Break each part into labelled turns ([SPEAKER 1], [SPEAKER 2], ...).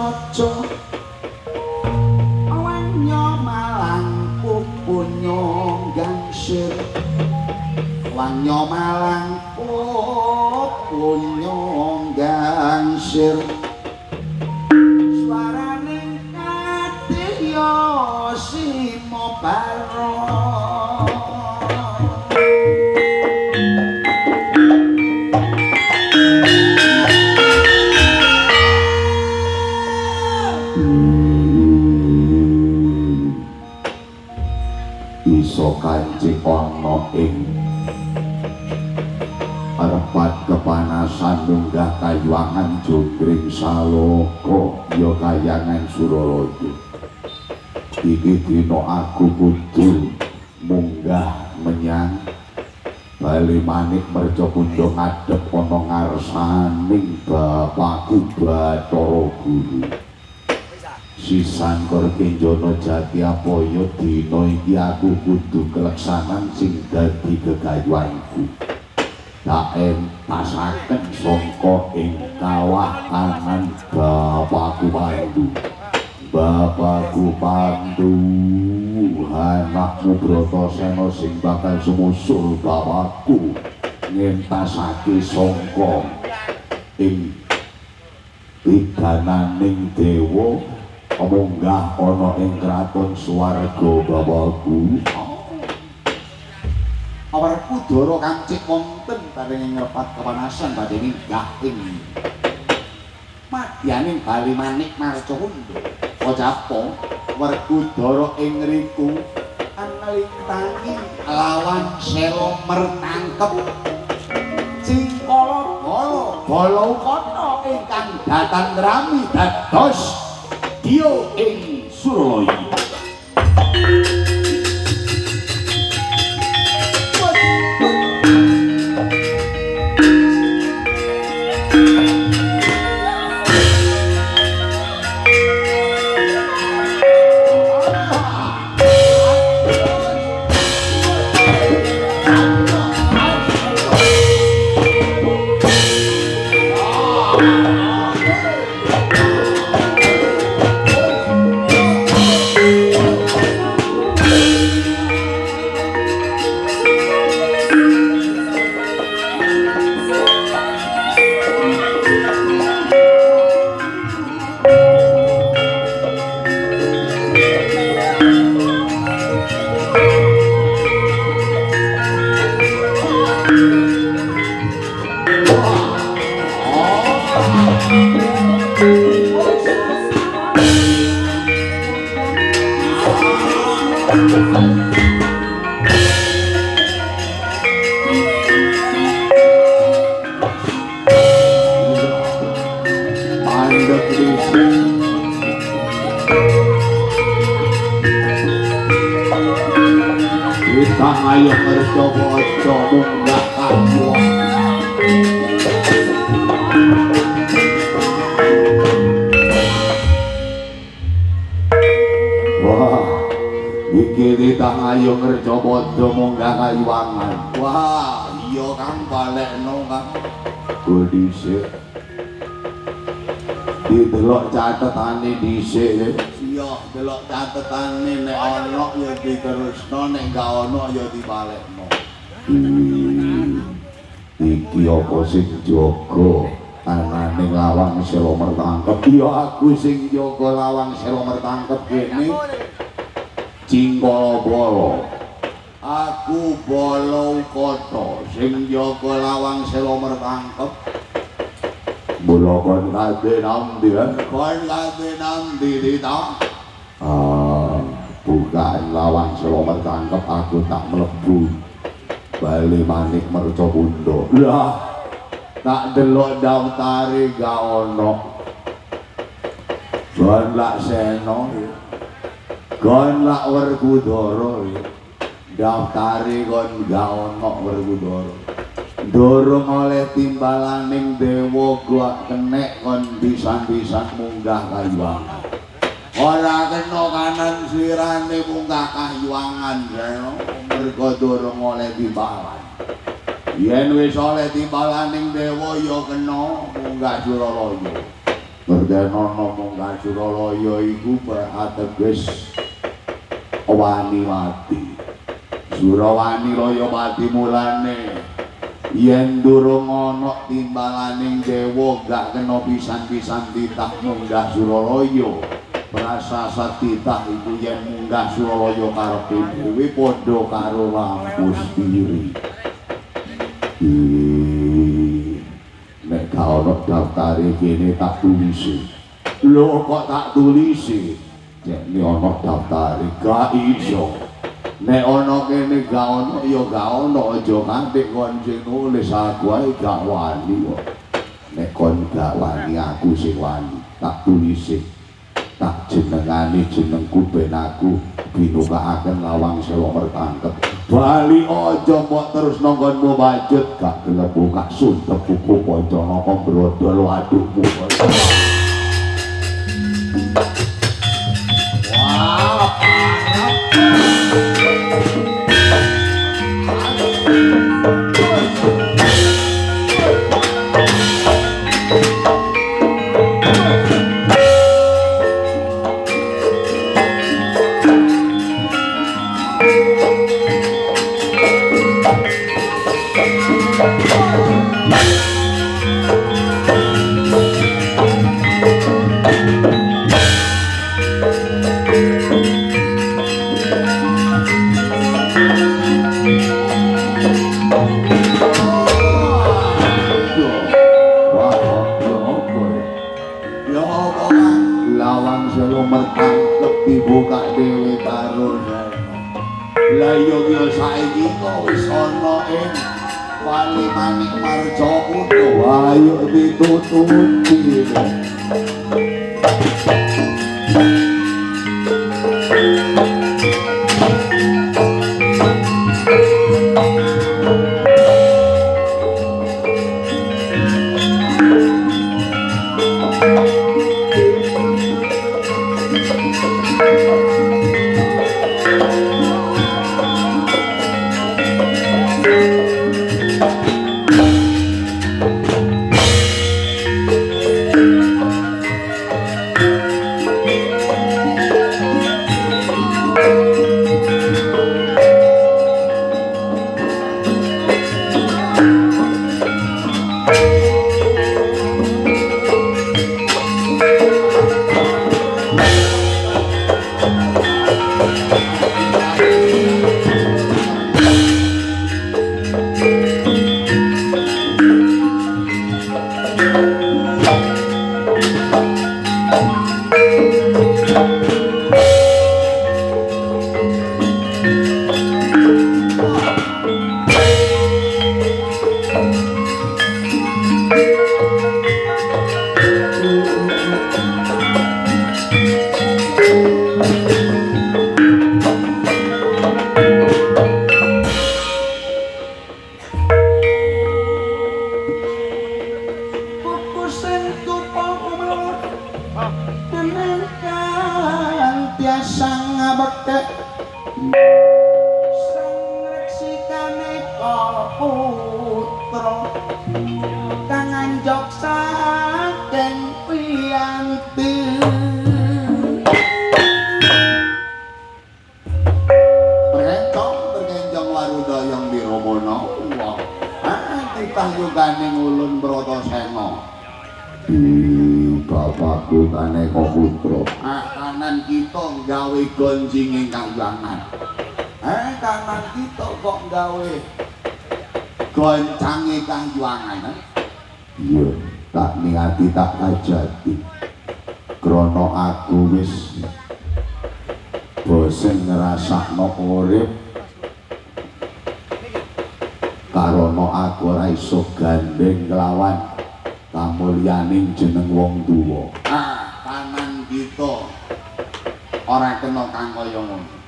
[SPEAKER 1] caca wanya malang pupunyo gangsir wanya malang pupunyo gangsir suarane kadya sima bara.
[SPEAKER 2] Iso kancik ana ing repat kepanasan munggah kayuwangan jonggring saloka ya kayangan Suralaya. Iki dina aku kudu munggah menyang Bale Manik Mercakundha ngadhep ana ngarsaning bapakku Bathara Guru. Sisan Kenjono Jati Apaya dina iki aku kudu keleksanan sing dadi gegayuhanku. Tak entasaken sangka ing kawah kanan bapakku Pandu. Bapakku Pandu, anakmu Bratasena sing bakal sumusul bapakku ngentasake sangka ing bidananing dewa munggah ana ing kraton swarga bapakku.
[SPEAKER 1] Werkudara kancik wonten paring ngrepat kepanasan badhe minggah ing madyaning Bali Manik Marcakundha. Kocapa Werkudara ing ngriku anglingtangi lawan sela mertangkep Cingkala bala bala ukana ingkang datan rami dados Diyo ing Suralaya.
[SPEAKER 2] Ayo kerja munggah kayu. Wah, iki ditang ayo kerja padha munggah kayuwangan.
[SPEAKER 1] Wah, iya Kang balekno Kang.
[SPEAKER 2] Go dhisik. Didelok catetane dhisik.
[SPEAKER 1] Iya, delok catetane nek ana ya diterusno, nek gak ana ya dibalekno.
[SPEAKER 2] Iki apa sing jaga anane lawang sela mertangkep? Ya aku sing jaga lawang sela mertangkep kene. Cingkala bala.
[SPEAKER 1] Aku bala ukata sing jaga lawang sela mertangkep.
[SPEAKER 2] Mula kon kate namdi,
[SPEAKER 1] kon kate namdi dita.
[SPEAKER 2] Bukaan lawang sela mertangkep aku tak mlebu Bali Manik Mercakundha. Lah, tak delok daftare gak ono. Gon lak sena, gon lak Werkudara. Daftare kon gak ono Werkudara. Durung oleh timbalaning dewa gak kenek kon pisan-pisan munggah kayuwangan.
[SPEAKER 1] Ora kena kanan sirane munggah kayuwangan sena mergo durung oleh timbalan. Yen wis oleh timbalaning dewa ya kena munggah Suralaya.
[SPEAKER 2] Ngertenono munggah Suralaya iku ateges wani-wati. Surawani laya pati mulane yen durung ana timbalaning dewa gak kena pisan-pisan titah munggah Suralaya. Prasasa titah iku yen munggah Suralaya karepe dhewe padha karo lampu sendiri. Nek gak ana daftare kene tak tulisi. Lho kok tak tulisi? Jekne ana daftare gak iso. Nek ana kene gak ana ya gak ana, aja kanthi kon sing nulis aku ae gak wani kok. Nek kon gak wani aku sing wani, tak tulisi. Tak jenengane jenengku ben aku binukaaken lawang sewa mertangkep. Bali aja mbok terus nonggonmu wajud gak gelem buka sundep buku Pancanaka brodol wadukmu. Wah, ayo ditututi. Bapakku Kaneka Putra. Kanan kita gawe gonjinge kahyangan. Kanan kita kok gawe goncange kahyangan. Iya, tak niati tak hajati. Krana aku wis bosen ngrasakno urip. Karana aku ora iso gandeng kelawan kamulyaning jeneng wong tuwa. Kanan kita ora kena kang kaya ngono.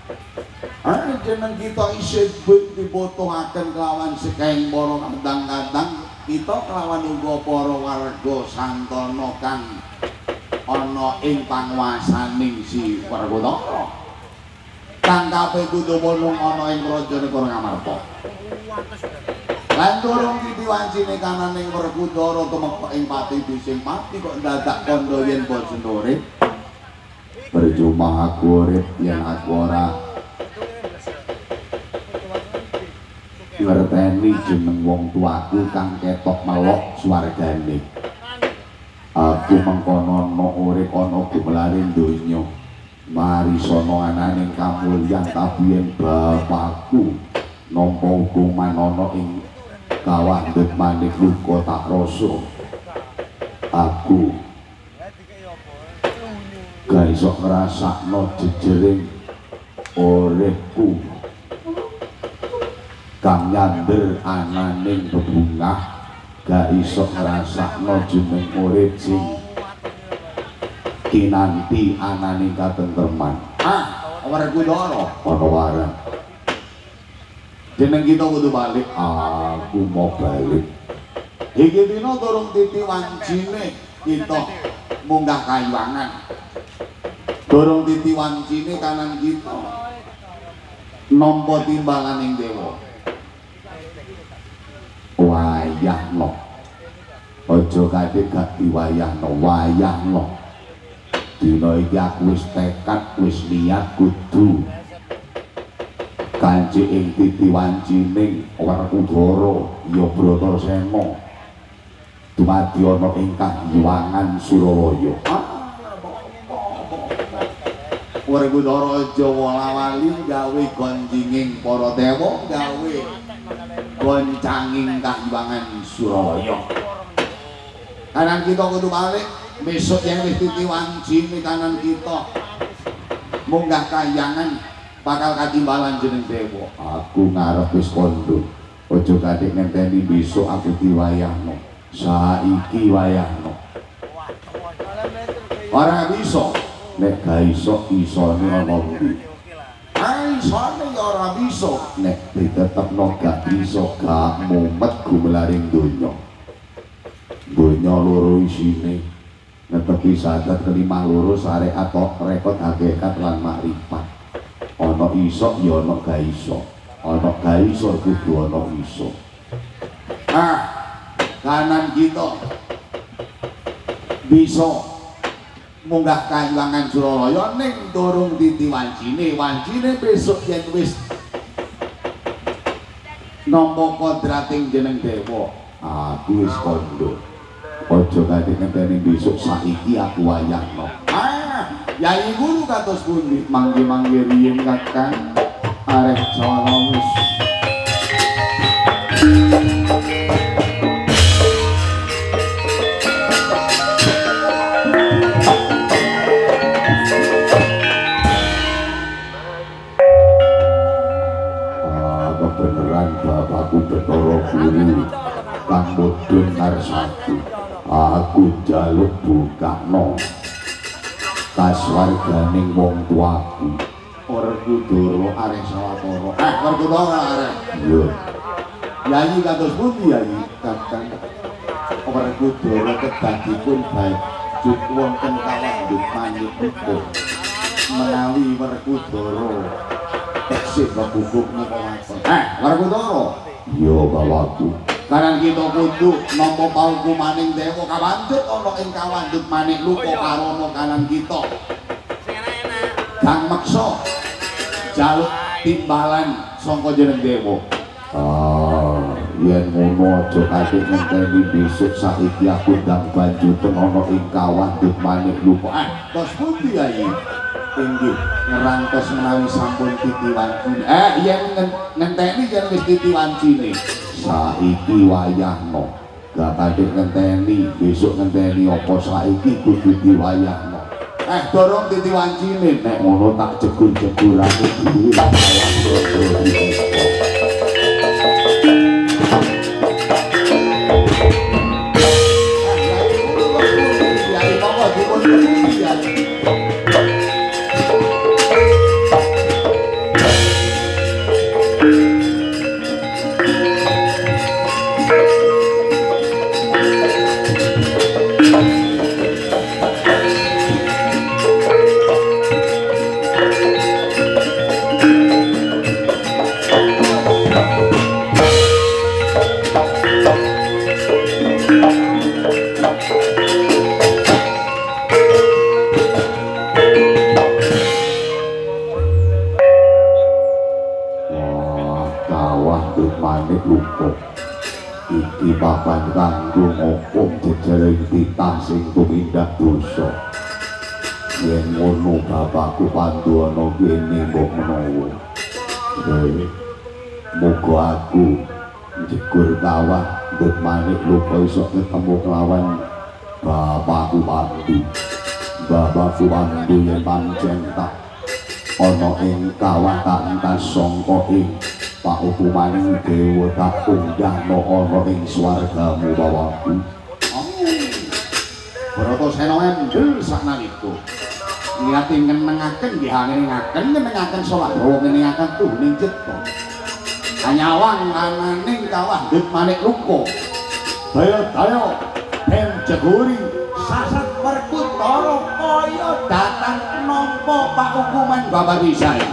[SPEAKER 2] Jeneng kita isih dibutuhaken kelawan sekeng para kadang-kadang kita kelawan uga para warga santana kang ana ing panguwasaning si Werkudara. Kang kabeh kudu ana ing raja negara Ngamarta.
[SPEAKER 1] Lan durung titi wancine kananing Werkudara tumeka ing pati sing mati kok dadak kandha yen bosen urip.
[SPEAKER 2] Percuma aku urip yen aku ora ngerteni jeneng wong tuaku kang ketok melok swargane. Aku mengkono ana urip ana gumelaring donya. Mari sono ananing kamulyan tapi yen bapakku nampa hukuman ana ing kawah ndut manik luka tak rasa. Aku gak iso ngrasakno jejering uripku kang nyander ananing bebungah, gak iso ngrasakno jeneng urip sing kinanti ananing katentreman.
[SPEAKER 1] Ah, Werkudara
[SPEAKER 2] ana warang.
[SPEAKER 1] Jeneng kita kudu balik.
[SPEAKER 2] Aku mau balik.
[SPEAKER 1] Iki dina durung titi wancine kita munggah kayuwangan. Durung titi wancine kanan kita nampa timbalaning dewa.
[SPEAKER 2] Wayahno. Aja kadhe gak diwayahno, wayahno. Dina iki aku wis tekad, wis niat kudu kanci ing titi wancining Werkudara ya Bratasena dumadi ana ing Kahyangan Suralaya.
[SPEAKER 1] Werkudara aja wala-wali gawe gonjinging para dewa, gawe goncanging Kahyangan Suralaya. Kanan kita kudu balik, besok yang wis titi wancine kanan kita munggah kahyangan bakal katimbalan jeneng dewa.
[SPEAKER 2] Aku ngarep wis kondo. Aja kadek ngenteni besok aku diwayahno. Saiki wayahno.
[SPEAKER 1] Ora bisa.
[SPEAKER 2] Nek gak iso isone ana ndi?
[SPEAKER 1] Ah, isone ya ora bisa.
[SPEAKER 2] Nek ditetepno gak iso gak mumet gumelaring donya. Donya loro isine netepi sadat kelima loro syariat rekod hakikat lan makrifat. Ana iso ya ana gak iso. Ana gak iso kudu ana iso.
[SPEAKER 1] Ah, kanan kita bisa munggah Kahyangan Suralaya ning durung titi wancine. Wancine besok yen wis nampa kodrating jeneng dewa.
[SPEAKER 2] Aku wis kondo. Aja kadhe ngenteni besok, saiki aku wayahno.
[SPEAKER 1] Ah, Yai Guru kados pundi?
[SPEAKER 2] Manggi-manggi riyin Kakang arep sawamus. Ah, kebeneran bapakku Bathara Guru kang mudhun ngarsaku. Aku njaluk bukakno kasuwarganing wong tuaku.
[SPEAKER 1] Werkudara areh sawetara. Eh, Werkudara areh.
[SPEAKER 2] Iya.
[SPEAKER 1] Yayi kados pundi Yayi? Kakang Werkudara kedadipun bajut wonten kawandhut manipun. Menawi Werkudara tesih bebubuk napa waton. Eh, Werkudara.
[SPEAKER 2] Iya, bapakku.
[SPEAKER 1] Kanan kita kudu nampa paukumaning dewa kawandhut ana ing kawandhut manik luka karana kanan kita. Kang meksa jaluk timbalan sangka jeneng dewa.
[SPEAKER 2] Ah, yen ngono aja kadhe ngenteni besok, saiki aku ndang banjuten ana ing kawandhut manik luka.
[SPEAKER 1] Ah, tos pundi Yayi? Inggih, ngerantos menawi sampun titi wancine. Eh, yen ngenteni yen wis titi wancine.
[SPEAKER 2] Saiki wayahno. Gak kadhe ngenteni besok, ngenteni apa saiki kudu diwayahno.
[SPEAKER 1] Eh, dorong titi wancine.
[SPEAKER 2] Nek ngono tak jegur-jegurake dhewe.
[SPEAKER 1] Yai monggo dipun pundi Yai.
[SPEAKER 2] dadi papan kanggo ngukum jejering titah sing tumindak dosa. Yen ngono bapakku Pandu ana kene mbok menawa. Muga aku njegur kawah ndut manik lupa iso ketemu kelawan bapakku Pandu. Bapakku Pandu yen pancen tak ana ing kawah tak entas sangka ing paukumaning dewa tak unggahno ana ing swargamu bapakku.
[SPEAKER 1] Bratasena endel saknalika niate ngenengaken nggih ngenengaken ngenengaken salat dawa ngenengaken tuhuning cipta. Anyawang ananing kawah ndut manik luka. Daya-daya den jeguri sasat Werkudara kaya datang nampa paukuman babar pisan.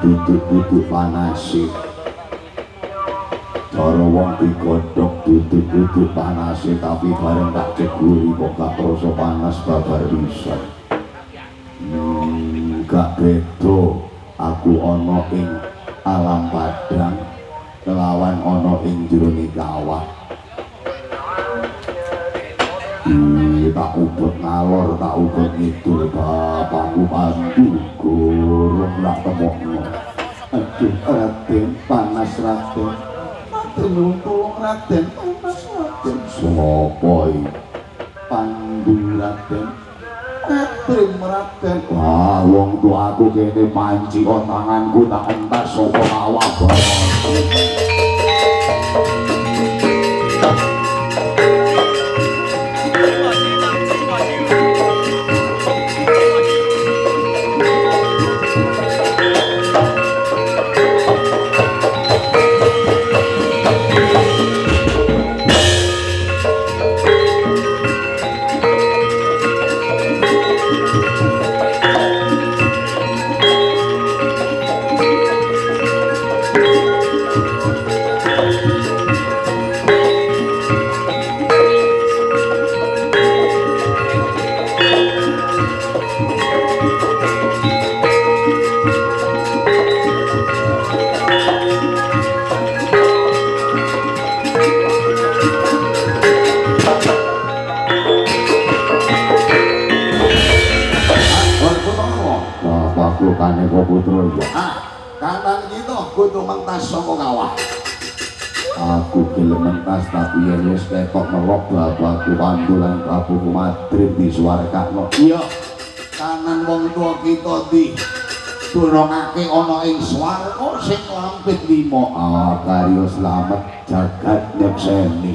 [SPEAKER 2] Duduk-duduk panasi, cara wong digodhog duduk-duduk panasi, tapi bareng tak ceguri kok gak krasa panas babar pisan. Gak beda aku ana ing alam padang kelawan ana ing jerone kawah. Tak ubet ngalor, tak ubet ngidul, bapakku Pandu gurung tak temokno. Aduh Raden, panas Raden. Raden nyuwun tulung Raden, panas Raden. Sopo iki? Pandu Raden. Raden Raden. Wah, wong tuaku kene panci tanganku tak entas saka kawah bareng.
[SPEAKER 1] Kanan kita kudu mentas saka kawah.
[SPEAKER 2] Aku gelem mentas tapi yen wis ketok melok bapakku Pandu lan Prabu Madrim disuwargakno.
[SPEAKER 1] Iya, kanan wong tuwa kita di dunungake ana ing swarga sing lampit lima.
[SPEAKER 2] Ah, karya slamet jagat nyekseni.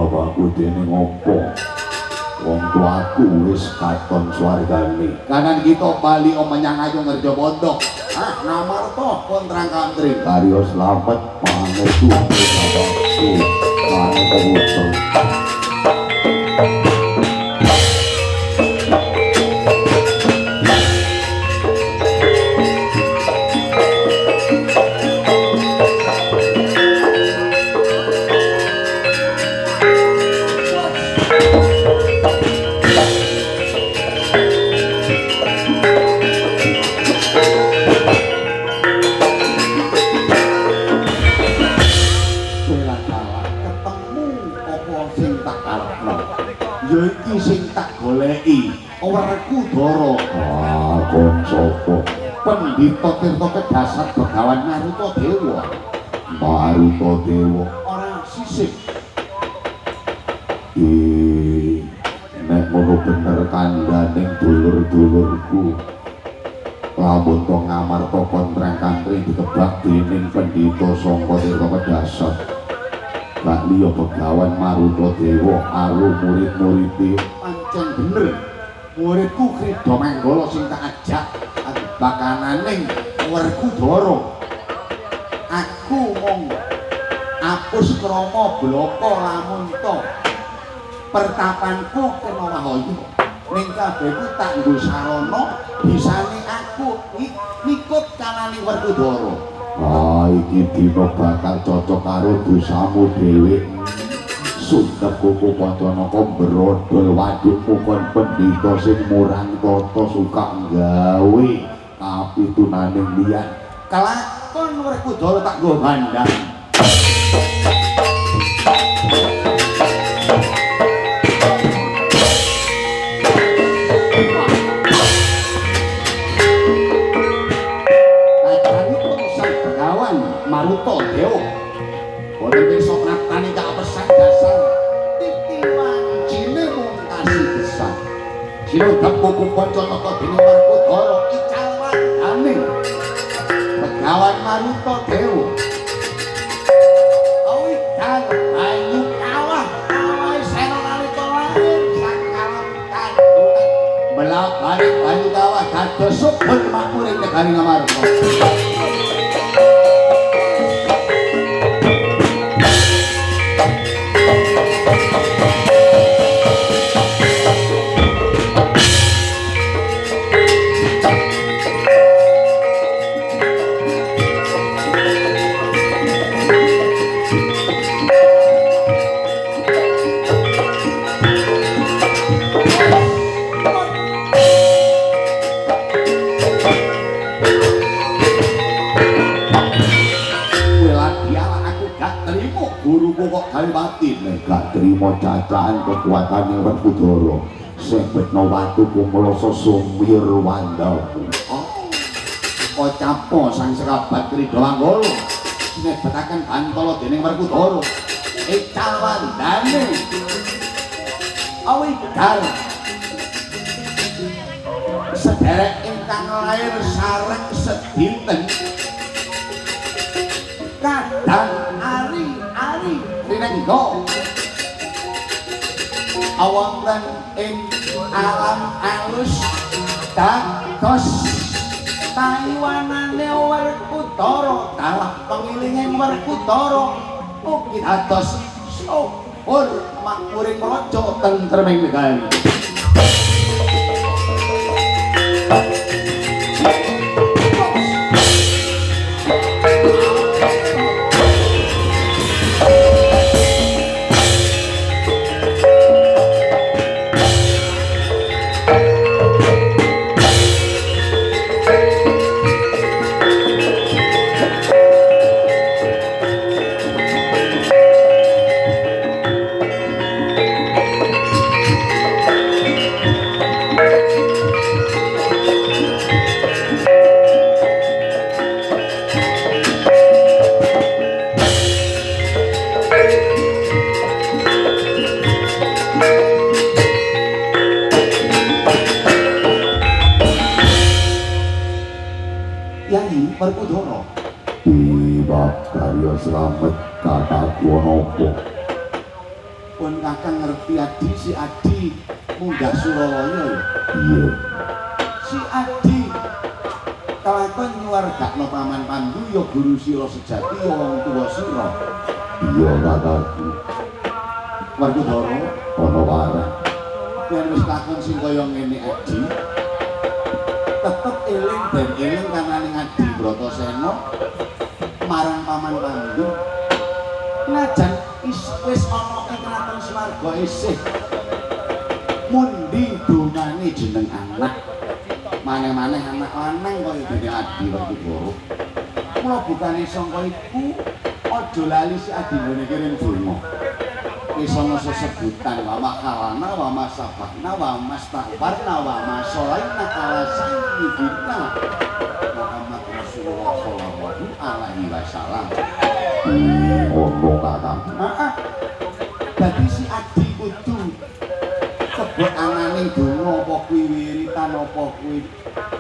[SPEAKER 2] Bapakku dene ngopo? Wong tuaku wis katon swargane.
[SPEAKER 1] Kanan kita bali menyang ayo Ngerjabanda. Ah, Ngamarta kontrang kantring.
[SPEAKER 2] Karya slamet pangestu bapakku. Pangestu.
[SPEAKER 1] Werkudara.
[SPEAKER 2] Ah, kon sapa?
[SPEAKER 1] Pendhita Tirta Kedasat Begawan Maruta Dewa.
[SPEAKER 2] Maruta Dewa
[SPEAKER 1] ora sisih.
[SPEAKER 2] Nek ngono bener kandhane dulur-dulurku. Lamun to Ngamarta kontrang kantri dikebak dening pendhita sangka Tirta Kedasat. Gak liya Begawan Maruta Dewa karo murid-muride.
[SPEAKER 1] Pancen bener. Muridku Krida Manggala sing tak ajak bakananing Werkudara. Aku mung apus krama blaka lamun ta pertapanku kena wahaya. Ning kabehku tak nggo sarana bisane aku ngikut kalane Werkudara.
[SPEAKER 2] Ah, iki dina bakal cocok karo dosamu dhewe. Sundep kuku Pancanaka brodol wadukmu kon pendhita sing murang tata suka nggawe kapitunaning liyan.
[SPEAKER 1] Kelakon Werkudara tak nggo bandang. Kacarita sang Begawan Maruta Dewa. Boten besok naptani kapesan dasar titi wancine mung kasidesan. Sinodhep kuku Pancanaka dening Werkudara ical wandane Begawan Maruta Dewa. Awidar banyu kawah kawahe sena nalika lahir sakalem kandungan melabare banyu kawah dados subur makmur ing negari Ngamarta.
[SPEAKER 2] Guruku kok gawe mati nek gak trimo cacahan kekuatane Werkudara sebetno watu kumloso sumir wandamu.
[SPEAKER 1] Oh, kocapo sang sekabat Krida Manggala sinebetaken bantala dening Werkudara ical wandane awidar sederek ingkang lair sareng sedinten kadang ari-ari rinengga awonten ing alam alus dados taiwanane Werkudara dalah pengilinge Werkudara ugi dados subur makmuring raja tentreming negari. Yai Werkudara.
[SPEAKER 2] Bab karya slamet kataku ana apa?
[SPEAKER 1] Pun Kakang ngerti Adi, si Adi munggah Suralaya ya.
[SPEAKER 2] Iya.
[SPEAKER 1] Si Adi kelakon nyuwargakno Paman Pandu ya guru sira sejati ya wong tuwa sira.
[SPEAKER 2] Iya kakangku.
[SPEAKER 1] Werkudara
[SPEAKER 2] Ana warah.
[SPEAKER 1] Yen wis lakon sing kaya ngene Adi, tetep eling ben eling kananing Adi Bratasena marang Paman Pandu. Najan wis ana ing kraton swarga isih mundi dongane jeneng anak. Maneh-maneh anak lanang kaya dene Adi Werkudara. Mula bukane sangka iku aja lali si Adi nggone kirim donga. Wis ana sesebutan wa makalana wa masabakna wa mastaghfarna wa masolaina ala sayyidina Muhammad Rasulullah sallallahu alaihi wasallam.
[SPEAKER 2] Ono kakang.
[SPEAKER 1] Heeh. Dadi si Adi kudu kebek anane donga apa kuwi wiritan apa kuwi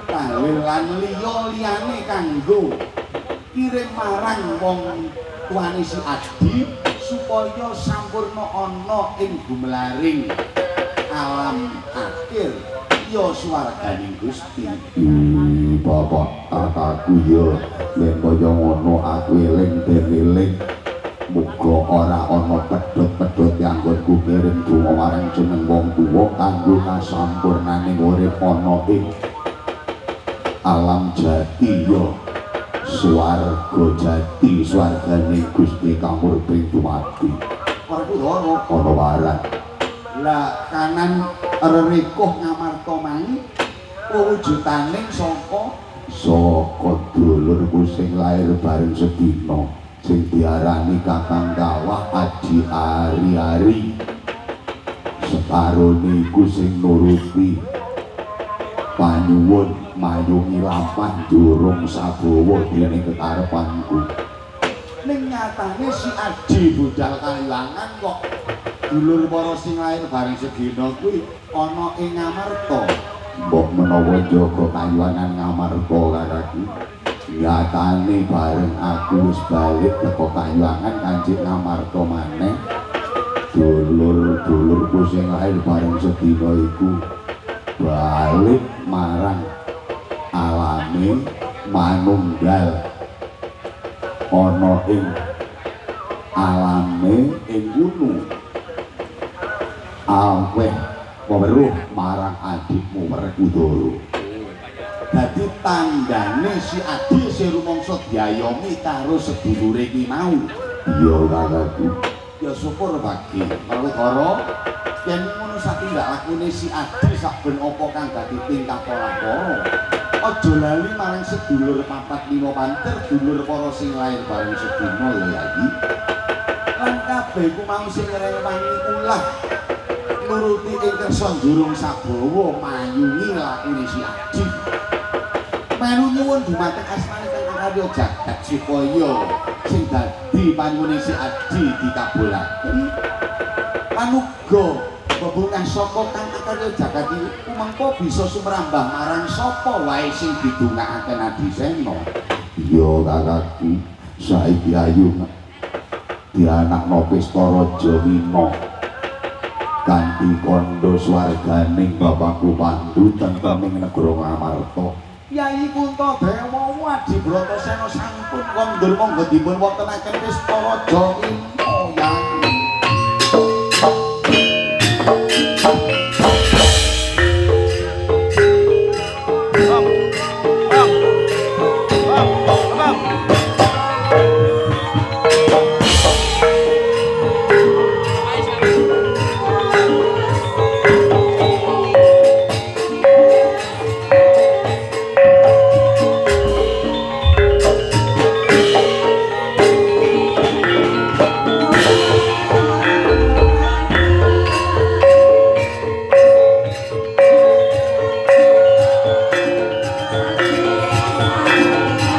[SPEAKER 1] tahlil lan liya-liyane kanggo kirim marang wong tuane si Adi supaya sampurna ana ing gumelaring alam akhir ya swarganing Gusti.
[SPEAKER 2] Bapak kakakku ya yen kaya ngono aku eling den eling muga ora ana pedhot-pedhot anggonku kirim donga marang jeneng wong tuwa kanggo kasampurnaning urip ana ing alam jati ya swarga jati swargane Gusti kamurbeng dumadi.
[SPEAKER 1] Werkudara
[SPEAKER 2] Ana waran.
[SPEAKER 1] Lah kanan rerikuh Ngamarta mangi wujudaning saka
[SPEAKER 2] saka dulurku sing lair bareng sedina sing diarani Kakang Kawah Aji Ari-ari. Separone iku sing nuruti panyuwun mayungi lampah durung sabawa dene kekarepanku.
[SPEAKER 1] Ning nyatane si Adi budal kaliwangan kok dulur para sing lair bareng sedina kuwi ana ing Ngamarta.
[SPEAKER 2] Mbok menawa jaga kayuwanan Ngamarta kakangku. Nyatane bareng aku wis balik teko kayuwangan kancik Ngamarta maneh. Dulur-dulurku sing lair bareng sedina iku balik marang alame manunggal ana ing alame ing gunung. Aweh weruh marang adikmu Werkudara.
[SPEAKER 1] Dadi tandane si Adi sing rumangsa diayomi karo sedulure iki mau.
[SPEAKER 2] Iya kakangku.
[SPEAKER 1] Ya syukur bagi Werkudara yen ngono satindak lakune si Adi saben apa kang dadi tingkah pola-pora. Aja lali marang sedulur papat lima panter dulur para sing lair bareng sedina ya Yayi. Lan kabeh ku mau sing ngrewangi ulah nuruti ing kersa njurung sabawa mayungi lakune si Adi. Melu nyuwun dumateng asmane kang akarya jagat supaya sing dadi panyuwune si Adi dikabulaken. Lan uga bebungah saka kang akarya jagat iku mengko bisa sumrambah marang sapa wae sing didongaaken Adisena.
[SPEAKER 2] Iya kakangku, saiki ayu dianakno pesta raja Wina kanthi kandha swarganing bapakku Pandu tenteming negara Ngamarta.
[SPEAKER 1] Yayi Kuntadewa Adi Bratasena sampun kondur monggo dipun wontenaken pesta raja Wina Yayi.
[SPEAKER 3] Bang, bang, bang, bang.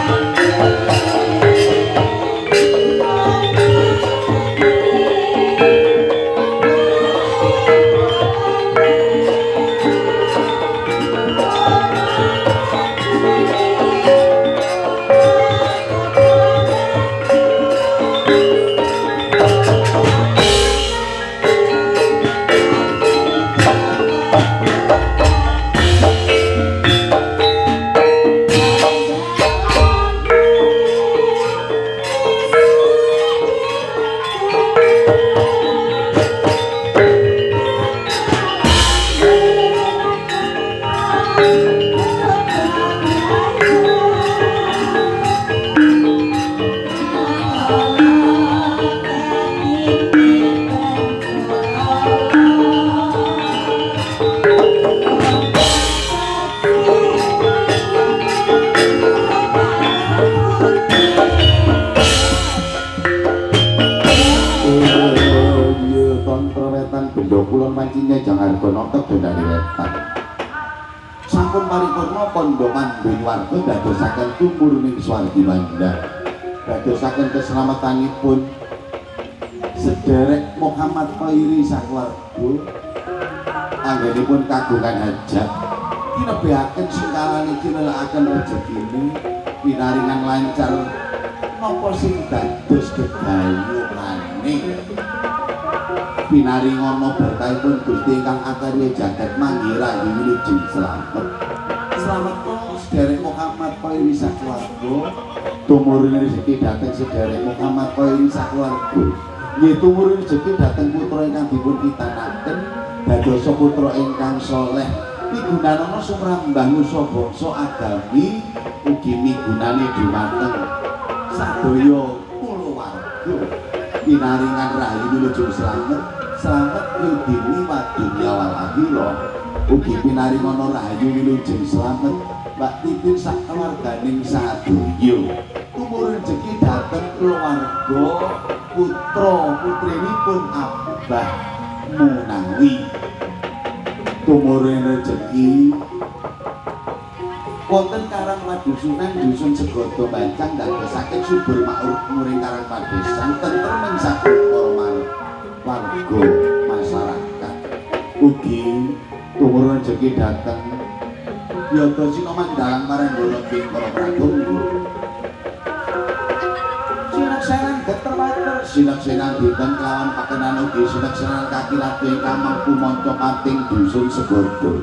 [SPEAKER 4] Thank you.
[SPEAKER 1] pancine jangan harga nonton wetan. Sampun paripurna pondok mandung warga dadosaken tumurun swargi mandar. Dadosaken keselamatanipun sederek Muhammad Khairi sakeluarga anggenipun kagungan hajat tinebehaken singkalane tinelakaken rejekine pinaringan lancar napa sing dados gegayuhane pinaringono berkahipun Gusti ingkang akarya jagat manggi rahayu wilujeng slamet. Slamet sederek Muhammad Khairi sakeluarga tumurun rezeki dhateng sederek Muhammad Khairi sakeluarga nggih tumurun rezeki dhateng putra ingkang dipun kitanaken dadosa putra ingkang soleh migunanana sumrambah nusa bangsa agami ugi migunani dumateng sadaya kulawarga pinaringan rahayu wilujeng slamet slamet yudini wa dunya wal akhirah ugi pinaringana rahayu wilujeng slamet Mbak Titin sak keluarganing sadaya tumurun rezeki dhateng keluarga putra putrinipun Abah Munawi tumurun rezeki wonten Karang Padusunan dusun Segodo Bancang dadosaken subur makmur ing Karang Padesan tentrem ing saben para warga masyarakat ugi tumurun rezeki dhateng Yoga Sinoman dalang Maranggono ing para pratunggu sinaksenan geter water sinaksenan dinten kelawan pakenan ugi sinaksenan kaki lati ingkang mampu manca pating dusun Segodo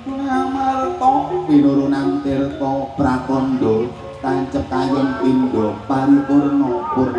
[SPEAKER 1] Ngamarta pinurunan tirta pratandha tancep kayon pindha paripurna purna.